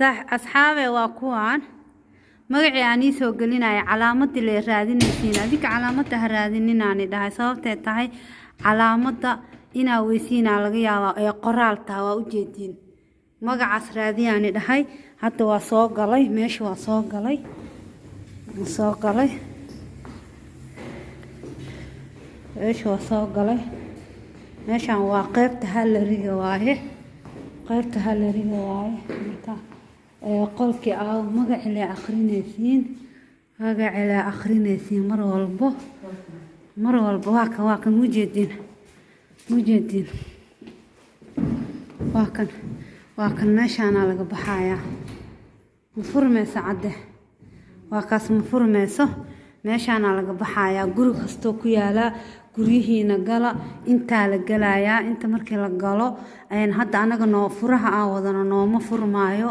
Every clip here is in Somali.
Sax, asxaabe, waa kuwaan magacii aan ii soo gelinaya. Calaamadii le raadinaysiin adinka, calaamadda ha raadininaani dhahay. Sababtay tahay, calaamadda inaa weysiinaa laga yaabaa ee qoraal taha. Waa ujeediin, magacaas raadiyaani dhahay. Hadda waa soo galay meesha, waa soo galay, waa soo galay meesha, waa soo galay meeshaan. Waa qeybta halleriga waaye, qeybta halleriga waaye. Marka qolkii aa magaci le akrinaysiin, magaci le akrinaysiin mar walbo, mar walbo. Waa kan, waa kan, mujeediin, mujeediin, waa kan, waa kan. Meeshaanaa laga baxayaa. Ma furmayso cadde? Waa kaas, ma furmayso. Meeshaanaa laga baxayaa. Guri kastoo ku yaalaa, guryihiina gala. Intaa la galayaa. Inta markii la galo, hadda anaga noo furaha aan wadano nooma furmaayo.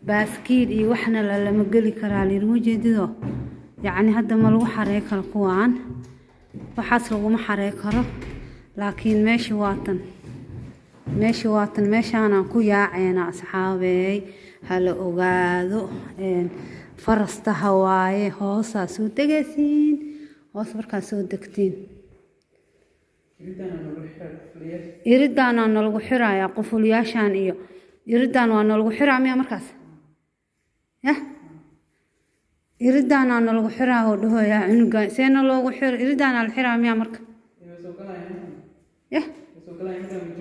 Baaskiil iyo waxna lama geli karaa layiri. Mujeedido, yacni hadda ma lagu xarey karo kuwaan, waxaas laguma xarey karo. Laakiin meesha waa tan, meesha waa tan. Meeshaanaan ku yaaceena, asxaabeey, hala ogaado. Farastaha waaye. Hoosaa soo degaysiin. Hoos markaa soo degtiin, iridaanaa nalagu xirayaa, qufulyaashaan iyo iridaan waa nalagu xiraa miya markaas? Yah, iridaanaa nalagu xiraa oo dhahoyaa cunugan seena loogu xiro. Iridaanaa la xiraa miya marka? Yah,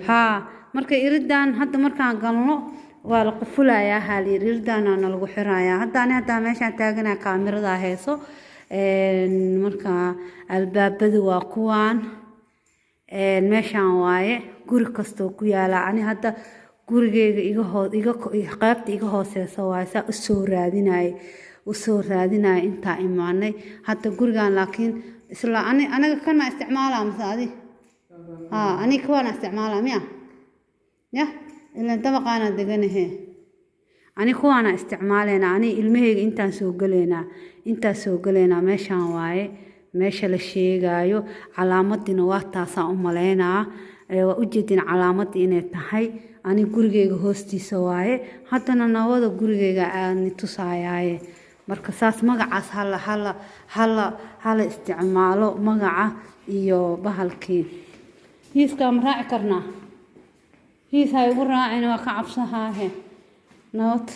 haa, marka iridaan hadda markaan galno waa la qufulayaa haa layiri. Iridaanaa nalagu xirayaa. Hadda ani haddaa meeshaan taaganaa, kaamiradaa heeso. Marka albaabadu waa kuwaan. Meeshaan waaye guri kastoo ku yaala. Ani hadda gurigeyga iga hoo iga qaybta iga hooseysa waaye. Saa usoo raadinayay, usoo raadinaya, intaa imaanay hadda gurigan. Laakiin isla ani anaga kan maa isticmaalaa mase adi? Haa, ani kuwaana isticmaalaa miya? Yah, ilaan dabaqaana deganahe. Ani kuwaana isticmaaleynaa. Ani ilmaheyga intaan soo galeynaa, intaan soo galeynaa. Meeshaan waaye meesha la sheegaayo. Calaamadina waa taasaan u maleynaa. Waa ujeedin calaamadii inay tahay. Ani gurigeyga hoostiisa waaye. Haddana nabada gurigeyga aani tusaayaaye. Marka saas magacaas hala hala hala hala isticmaalo, magaca iyo bahalkii. Hiiskaa ma raaci karnaa? Hiis ha igu raacin, waa ka cabsahaahe. Nabad,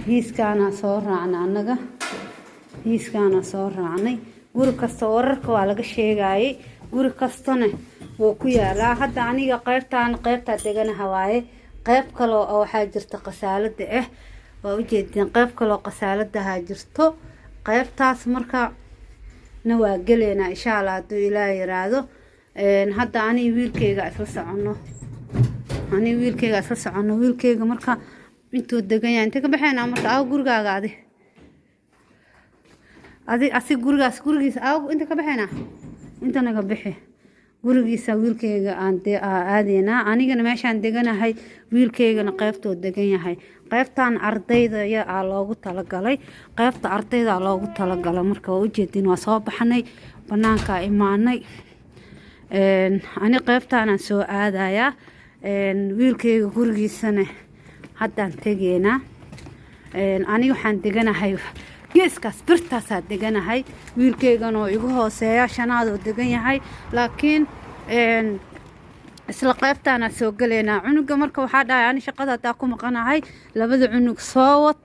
hiiskaana soo raacnay annaga, hiiskaana soo raacnay. Guri kasta wararka waa laga sheegayay, guri kastana wuu ku yaalaa. Hadda aniga qaybtaan, qaybtaa deganaha waaye. Qayb kaloo oo waxaa jirta qasaalada ah, waa ujeedeen. Qayb kaloo qasaaladaha jirto, qaybtaas marka na waa geleynaa, insha Allah, hadduu Ilaah yiraahdo. Hadda ani wiilkeyga isla soconno, ani wiilkeyga isla soconno. Wiilkeyga marka intuu degan yahay, intee ka baxeynaa marka? Aaw gurigaaga? Adi adi asi gurigaas, gurigiisa aaw? Inta ka baxeynaa, inta naga bixi. Gurigiisa wiilkeyga aan de aadeynaa. Anigana meeshaan deganahay, wiilkeygana qaybtoo degan yahay. Qaybtan ardayda aa loogu talagalay, qaybta ardayda loogu talagalay. Marka waa ujeedin, waa soo baxnay, banaankaa imaanay. Ani qaybtaanaan soo aadayaa, wiilkeyga gurigiisana haddaan tegeynaa. Ani waxaan deganahay geeskaas, birtaasaa deganahay. Wiilkeygana oo igu hooseeya, shanaadoo degan yahay. Laakiin isla qaybtaanaa soo gelaynaa. Cunuga marka waxaa dhahay, ani shaqada haddaa ku maqanahay, labada cunug soo wad,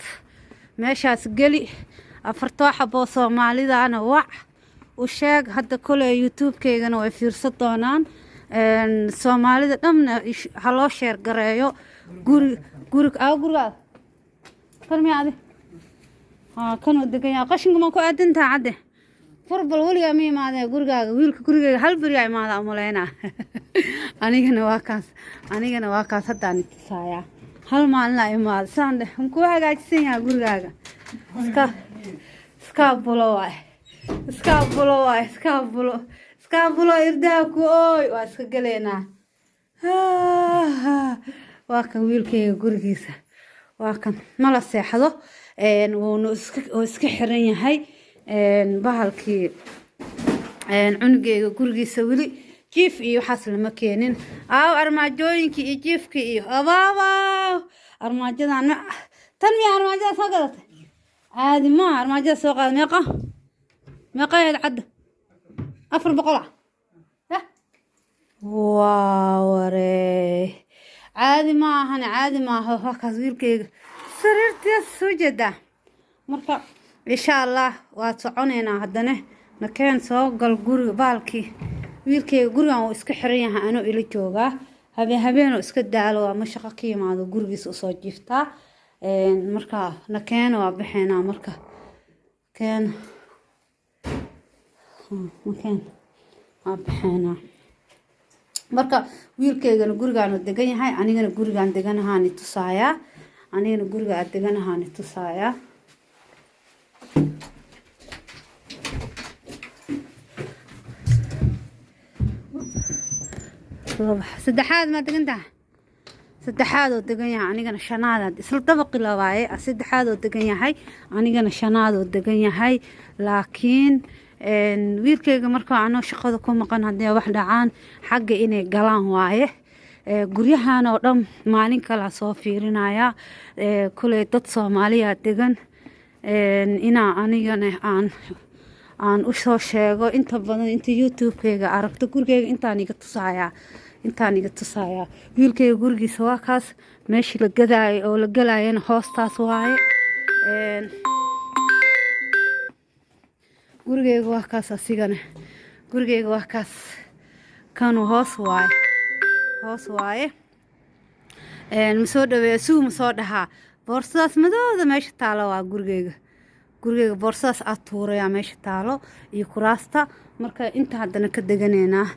meeshaas geli. Afartoo xaboo Soomaalidaana wac, u sheeg. Hadda koley YouTube-keygana way fiirsan doonaan. Soomaalida dhamna ha loo share gareeyo. Guri guri aa gurigaada kan miya? Adi haa, kanuu degan yahay. Qashinka ma ku aadantaha cadde? Furbal weligaa ma imaadee gurigaaga? Wiilka gurigeyga hal beriyaa imaada umaleynaa. Anigana waa kaas, anigana waa kaas. Haddaan tusaayaa, hal maalinaa imaada. Saan dheh, makuu hagaajisan yahaa gurigaaga? Iska iskaabulo waay, iskaabulo waay, iskaabulo, iskaabulo. Irdaha ku ooy, waa iska geleynaa. Waa kan wiilkeyga gurigiisa, waa kan. Mala seexdo, wuuna iska oo iska xiran yahay bahalkii. Cunugeyga gurigiisa weli jiif iyo waxaas lama keenin. Aaw armaajooyinkii iyo jiifkii iyo abaabaw? Armaajadan tan miya? Armaajada soo gadatay caadi maaha. Armaajada soo qaada, meeqa meeqa ahayd cadda? 400 ah. Yah. Waa waree, caadi ma ahan, caadi maaha. Halkaas wiilkayga sariirtiis soo jeedaa. Marka insha Allah waad soconeynaa. Haddana nakeen, soo gal guriga baalkii. Wiilkayga gurigan wuu iska xiran yahay, anuu ila joogaa. Habeen habeenuu iska daalo ama shaqo ka yimaado, gurigiisa usoo jiiftaa. Marka nakeena, waa baxeynaa. Marka keen, nakeen, waa baxeynaa. Marka wiilkaygana gurigaanu degan yahay, anigana gurigaan deganahaani tusaayaa, anigana guriga aad deganahaani tusaayaa. Saddexaad maa degan tahay? Saddexaadoo degan yahay, anigana shanaadaad, isla dabaqi la waaye. Saddexaadoo degan yahay, anigana shanaadoo degan yahay. Laakiin wiilkayga marka anoo shaqada ku maqan, haddii wax dhacaan xagga inay galaan waaye. Guryahan oo dhan maalin kalaa soo fiirinaya. Kuley dad Soomaaliya degan, inaa anigana aan usoo sheego. Inta badan inta YouTube-kayga aragto, gurigayga intaan iga tusayaa, intaan iga tusayaa. Wiilkayga gurigiisa waa kaas. Meeshii la gadaayo oo la galayana hoostaas waaye. Gurigayga waa kaas, asigana gurigayga waa kaas. Kanu hoos waaye, hoos waaye. Ma soo dhaweeya suu ma soo dhahaa. Boorsadaas madooda meesha taalo waa gurigayga. Gurigayga boorsadaas aad tuurayaa meesha taalo iyo kuraasta. Marka inta haddana ka deganeynaa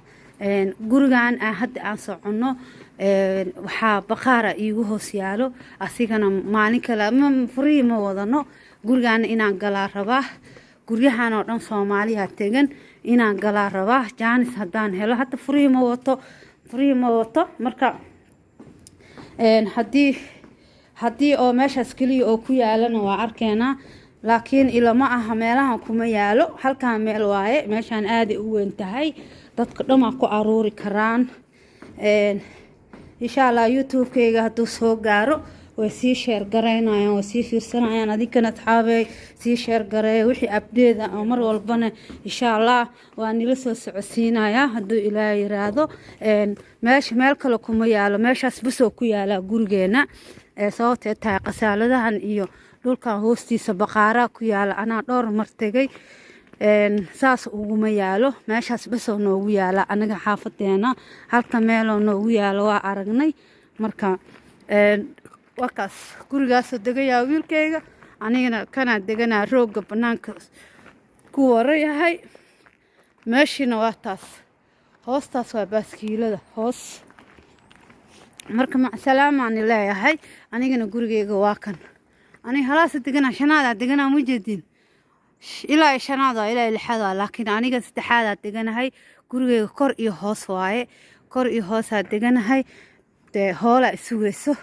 gurigan aan hadda aan soconno, waxaa baqaara iigu hoos yaalo. Asigana maalin kale ma furihii ma wadano. Gurigaana inaan galaa rabaa. Guryahan oo dhan Soomaaliya tegan, inaan galaa rabaa jaanis haddaan helo. Hadda furihii ma wato, furihii ma wato. Marka haddii oo meeshaas keliya oo ku yaalana waa arkeenaa, laakiin ilama aha, meelahan kuma yaalo. Halkaan meel waaye, meeshaan aaday u weyn tahay, dadka dhamaa ku aruuri karaan. Insha Allah YouTube-kayga hadduu soo gaaro, way sii share garaynayaan, way sii fiirsanayaan. Adinkana asxaabey, sii share gareeya wixii update-da oo mar walbana. Insha Allah waa nila soo socodsiinayaa hadduu Ilaah yiraahdo. Meesha meel kale kuma yaalo, meeshaas busoo ku yaalaa gurigeena. Sababtee tahay qasaaladahan iyo dhulkan hoostiisa baqaaraa ku yaala. Anaa dhowr mar tegay, saas uguma yaalo. Meeshaas basoo noogu yaala anaga xaafadeena, halka meeloo noogu yaalo waa aragnay. Marka wakaas gurigaasoo degayaa wiilkayga, anigana kanaa deganaa. Rooga banaanka ku warayahay. Meeshiina waa taas, hoostaas waa baaskiilada hoos. Marka macsalaamaani leeyahay. Anigana gurigeyga waa kan. Aniga halaasa deganaa, shanaadaa deganaa, ma jeedin? Ilaa shanaad waa, ilaa lixaad waa, laakiin aniga saddexaadaa deganahay. Gurigeyga kor iyo hoos waaye, kor iyo hoosaa deganahay. Dee hoolaa isugeyso.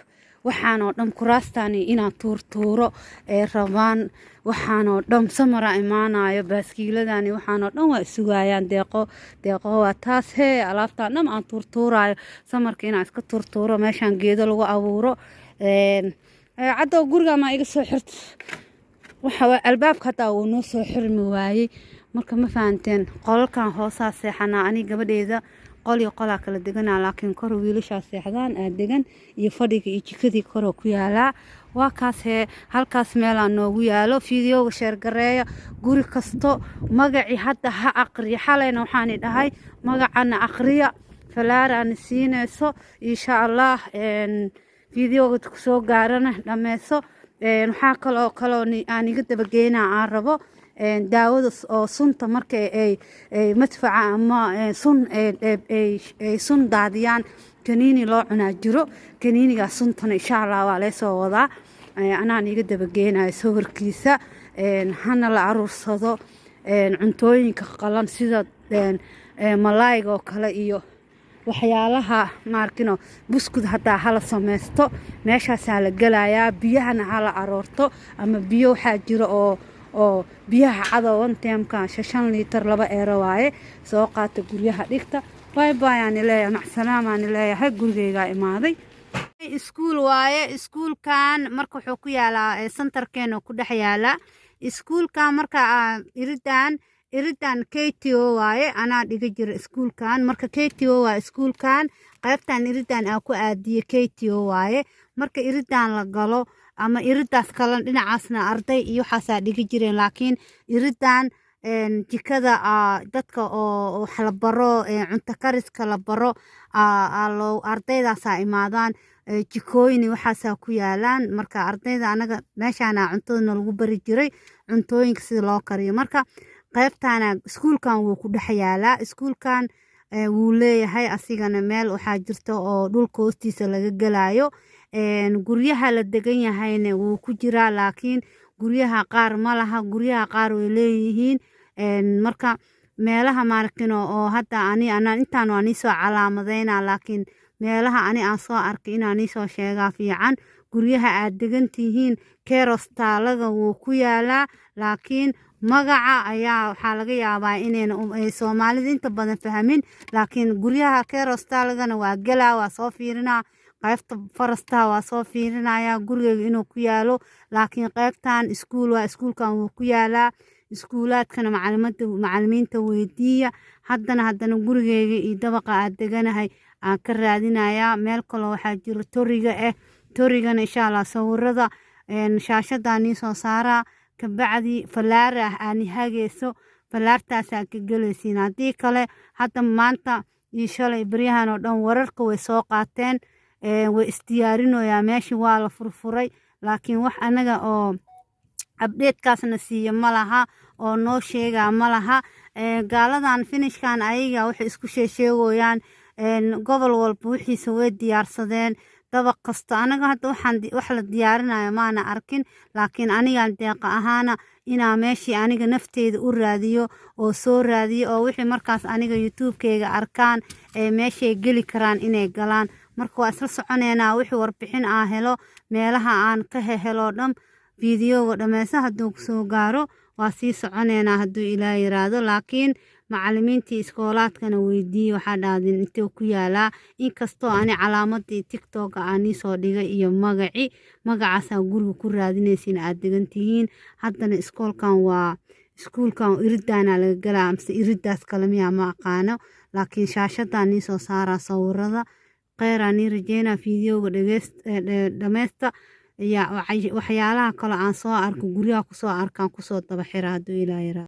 Waxaanoo dhan kuraastaani inaan tuurtuuro ee rabaan. Waxaanoo dhan samaraa imaanayo, baaskiiladani waxaanoo dhan waa isugayaan. Deeqo, deeqo waa taas. Hee, alaabtaan dhan aan tuurtuurayo samarka inaan iska tuurtuuro, meeshaan geedo lagu abuuro. Caddow, guriga maa iga soo xirto? Waxa albaabka hataa wuu noo soo xirmi waayey. Marka ma fahanteen? Qolalkan hoosaa seexanaa, aniga gabadheeda qol iyo qolaa kala deganaa, laakiin kor wiilashaa seexdaan aa degan, iyo fadhiga iyo jikadii koroo ku yaalaa. Waa kaas hee, halkaas meelaa noogu yaalo. Fiidiyowga share gareeya. Guri kasto magacii hadda ha aqriya. Xalayna waxaani dhahay magacana aqriya, falaaraana siinayso insha Allah. Fiidiyowga kusoo gaarana dhameyso. Waxaa kaloo aan iga dabageynaa aan rabo daawada oo sunta. Marka ay madfaca ama sun ay sun daadiyaan, kaniini loo cunaa jiro. Kaniinigaas suntana insha Allah waa leesoo wadaa, anaan iga dabageenayo sawirkiisa. Hana la aruursado cuntooyinka qalan sida malaayga oo kale iyo waxyaalaha maarkino buskud hataa hala sameysto. Meeshaasaa la gelayaa. Biyahana hala aroorto, ama biyo waxaa jira oo biyaha cadow one-timeka 5 liitar 2 eero waaye. Soo qaata, guryaha dhigta. Bye bye aani leeyahay, macsalaamaani leeyahay. Gurigeygaa imaaday. Iskuul waaye iskuulkan. Marka wuxuu ku yaalaa centerkeena ku dhex yaalaa iskuulkan. Marka iridan KTO waaye, anaa dhiga jira iskuulkan. Marka KTO waa iskuulkan, qaybtan iridan aa ku aadiye KTO waaye. Marka iridan la galo ama iridaas kale dhinacaasna arday iyo waxaasaa dhiga jireen, laakiin iridan jikada dadka oo wax la baro, cunto kariska la baro, ardaydaasaa imaadaan, jikooyin waxaasaa ku yaalaan. Marka ardayda anaga meeshaana cuntada nalagu bari jiray, cuntooyinka sida loo kariyo. Marka qaybtana iskuulkan wuu ku dhex yaalaa. Iskuulkan wuu leeyahay asigana meel waxaa jirta oo dhulka hoostiisa laga gelayo. Guryaha la degan yahayna wuu ku jiraa, laakiin guryaha qaar ma laha, guryaha qaar way leeyihiin. Marka meelaha maarkin oo hadda ani ana intaan waa niisoo calaamadeyna, laakiin meelaha ani aan soo arkay inaan niisoo sheegaa fiican. Guryaha aad degan tihiin kerostaalada wuu ku yaalaa, laakiin magaca ayaa waxaa laga yaabaa inayna Soomaalida inta badan fahmin. Laakiin guryaha kerostaalagana waa gelaa, waa soo fiirinaa, qaybta farastaha waa soo fiirinaya gurigeyga inuu ku yaalo. Laakiin qaybtan iskuul waa, iskuulkan wuu ku yaalaa. Iskuulaadkana macalimada macalimiinta weydiiya. Haddana gurigeyga iyo dabaqa aad deganahay aan ka raadinayaa. Meel kaloo waxaa jiro toriga ah, torigana insha Allah sawirada shaashadaa nii soo saaraa. Kabacdi falaara ah aani hageyso, falaartaasaa ka gelaysiin. Haddii kale hadda maanta iyo shalay baryahan oo dhan wararka way soo qaateen, way isdiyaarinoyaa. Meeshii waa la furfuray, laakiin wax anaga oo updatekaasna siiya ma laha oo noo sheegaa ma laha. Gaaladan Finnishkan ayaga waxay isku sheesheegoyaan gobol walba wixiisa way diyaarsadeen, dabaq kasta. Anaga hadda waxaan wax la diyaarinayo maana arkin, laakiin anigan deeqa ahaana inaa meeshii aniga nafteyda u raadiyo oo soo raadiyo oo wixii markaas aniga YouTube-keyga arkaan ee meeshay geli karaan inay galaan. Marka waa isla soconeynaa wixii warbixin aan helo, meelaha aan ka hehelo dhan. Fiidiyooga dhameysa hadduu kusoo gaaro, waa sii soconeynaa hadduu Ilaah yiraahdo. Laakiin macalimiintii iskoolaadkana weydiiyey, waxaa dhahdeen intee ku yaalaa. Inkastoo ani calaamadii TikToka aan niisoo dhigay iyo magaci, magacaasaa guriga ku raadinaysiin aad degan tihiin. Haddana iskoolkan waa iskuulkan, iridaana laga galaa amse iridaas kale miyaa ma aqaano, laakiin shaashadaa niisoo saaraa sawirada. Kheyraa nii rajeynaa. Fiidiyooga dhameysta. Waxyaalaha kale aan soo arko, guryaha kusoo arkaan kusoo daba xira hadduu Ilaah yiraahdo.